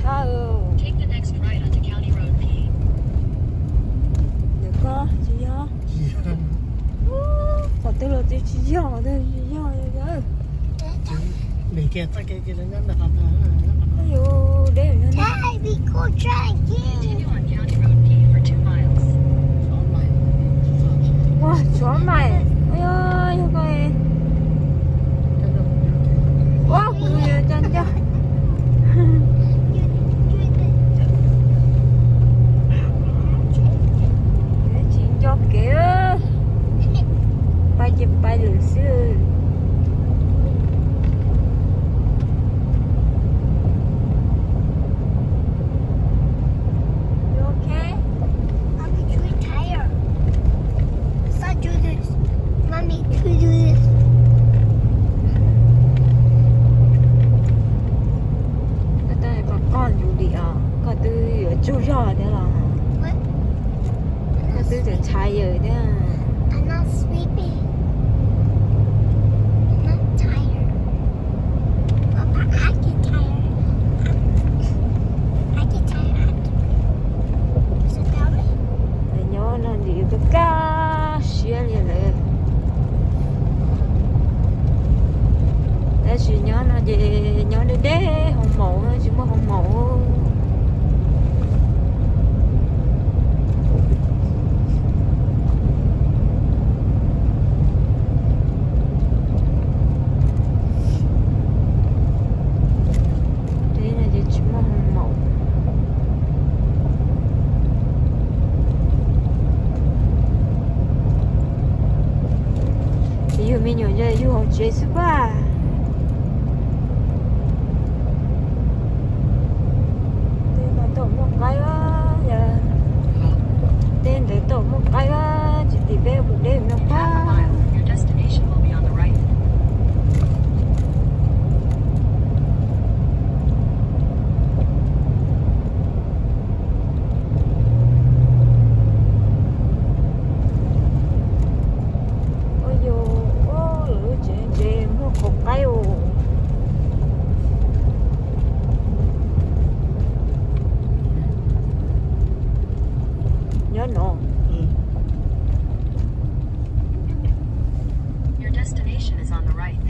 Take the next right onto County Road P. Ntawm ko tsis yog. Qhov twg los twb tsis yog, qhov twg tsis yog. Yus deb no. Continue on County Road P for two miles. Ua tsov mais, yog ko. Ua kuv yuav coj ncaj. Tsis nco kev, pais ces pais lawm xwb. You okay? I'm too tired. Let's not do this. Mommy, do this. Koj tau koj koj ntsuj li os, koj twb yuav tsaug zog thiab los? What? Koj twb tired thiab. I'm not sleepy. I'm not tired. Papa, I get tired. I get tired. So tell me. Nyob no ces kaj kaj siab li lawm. Tab sis nyob no ces nyob deb deb hoo maum, tsis muaj hoo maum. Deb no ces tsis muaj hoo maum. Ces yug me nyuam yug hauv tsev xwb pab. Tej no tau muaj qaib, tej ntawd tau muaj qaib, tsis tim peb mus deb no pab. Ua yus, lawv lub tsev ntses muaj qhov qaib os. Nyob no.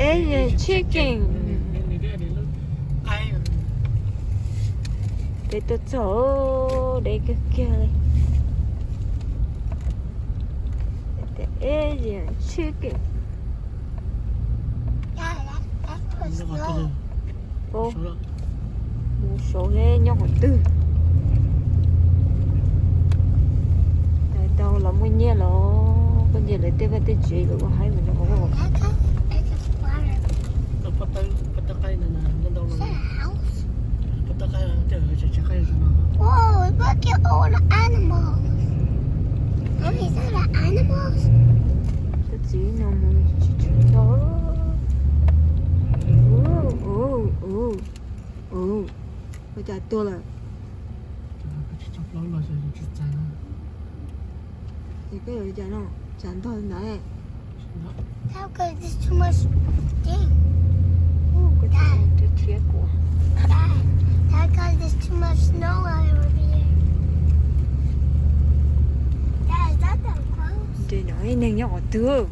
Asian chicken. Peb tuaj txog, deb kawg kiag li. Asian chicken. Mus saud seb nyob qhov twg. Tau los muaj nyiaj los koj nce lawv tej vaj tej tsev lawv ua haib mus no. Koj txiv no mus tsis tshua tau. Ua cas tuag lawm? Ces koj yuav li cas no? Tsam ntog ntawd. Koj txiv thiab kuv. Nres no ib neeg nyob qhov twg?